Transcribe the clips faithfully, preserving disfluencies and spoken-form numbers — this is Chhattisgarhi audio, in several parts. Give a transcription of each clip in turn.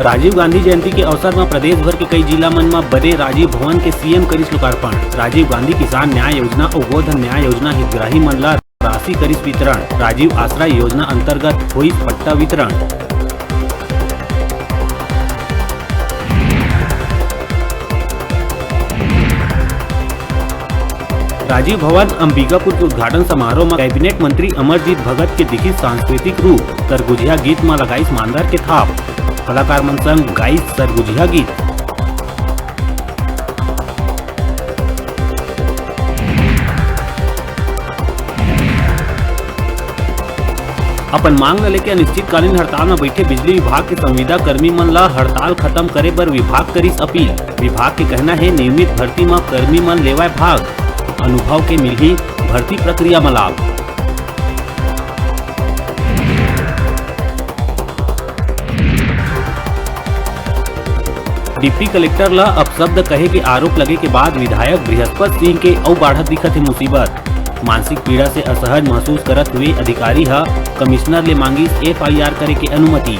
राजीव गांधी जयंती के अवसर म प्रदेश भर के कई जिला मन म बने राजीव भवन के सीएम करिस लोकार्पण। राजीव गांधी किसान न्याय योजना अउ गोधन न्याय योजना हितग्राही मन ल राशि करिस वितरण। राजीव आश्रय योजना अंतर्गत होइस पट्टा वितरण। राजीव भवन अंबिकापुर के उद्घाटन समारोह म कैबिनेट मंत्री अमरजीत भगत के दिखिस सांस्कृतिक रूप, सरगुजिया गीत म लगाइस मांदर के थाप। कलाकार मन संग गाइस सरगुजिया गीत। अपन मांग ल लेके अनिश्चितकालीन हड़ताल म बइठे बिजली विभाग के संविदा कर्मी मन ल हड़ताल खत्म करे बर विभाग करिस अपील। विभाग के कहना हे, नियमित भर्ती म कर्मी मन लेवय भाग, अनुभव के मिलही भर्ती प्रक्रिया म लाभ। डिप्टी कलेक्टर ल अपशब्द कहे के आरोप लगे के बाद विधायक बृहस्पत सिंह के अउ बाढ़त दिखत हे मुसीबत। मानसिक पीड़ा से असहज महसूस करत हुए अधिकारी ह कमिश्नर ले मांगिस एफआईआर करे के अनुमति।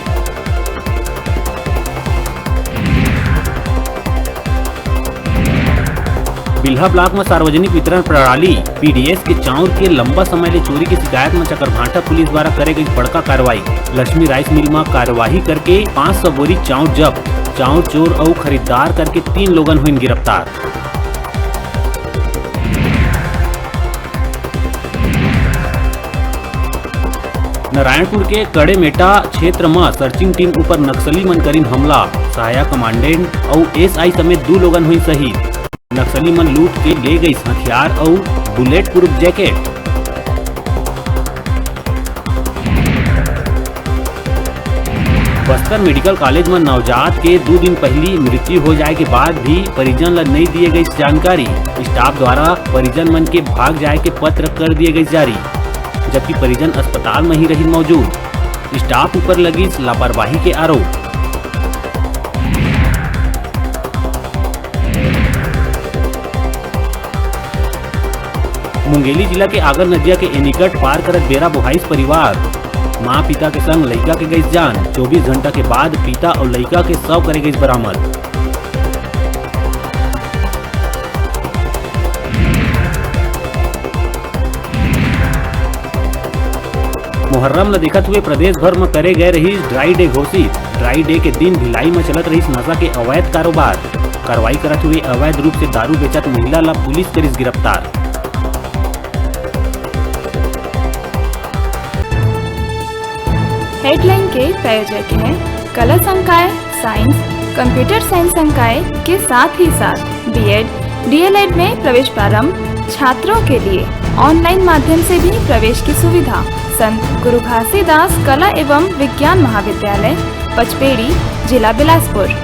बिल्हा ब्लॉक म सार्वजनिक वितरण प्रणाली, पीडीएस, के चाउर के लंबा समय ले चोरी के शिकायत म चकरभाठा पुलिस द्वारा करे गई बड़का कार्रवाई। लक्ष्मी राइस मिल म कार्यवाही करके पाँच सौ बोरी चाउर जब्त। चाउर चोर अउ खरीदार करके तीन लोगन होइन गिरफ्तार। नारायणपुर के कड़ेमेटा क्षेत्र म सर्चिंग टीम ऊपर नक्सली मन करिन हमला। सहायक कमांडेंट अउ एसआई समेत दू लोगन हुई शहीद। नक्सली मन लूट के ले गईस हथियार अउ bullet proof jacket. Bastar medical college म नवजात के दू दिन पहिली मृत्यु हो जाए के बाद भी परिजन ल नई दिए गई जानकारी। स्टाफ द्वारा परिजन मन के भाग जाए के पत्र कर दिए गई जारी, जबकि परिजन अस्पताल म ही रहिन मौजूद। स्टाफ ऊपर लगिस लापरवाही के आरोप। मुंगेली जिला के आगर नदिया के एनीकट पार करत बेरा बोहाइस परिवार। मां पिता के संग लइका के गइस जान। चौबीस घंटा के बाद पिता अउ लइका के शव करे गइस बरामद। मुहर्रम ल देखत हुए प्रदेश भर म करे गए रहिस ड्राई डे घोषित। ड्राई डे के दिन भिलाई म चलत रहिस नशा के अवैध कारोबार। कार्रवाई करत हुए अवैध रूप से दारू बेचत महिला ल पुलिस करिस गिरफ्तार। हेडलाइन के प्रायोजक हैं कला संकाय, साइंस, कंप्यूटर साइंस संकाय के साथ ही साथ बीएड, डीएलएड में प्रवेश प्रारंभ, छात्रों के लिए ऑनलाइन माध्यम से भी प्रवेश की सुविधा। संत गुरु घासीदास कला एवं विज्ञान महाविद्यालय, पचपेड़ी, जिला बिलासपुर।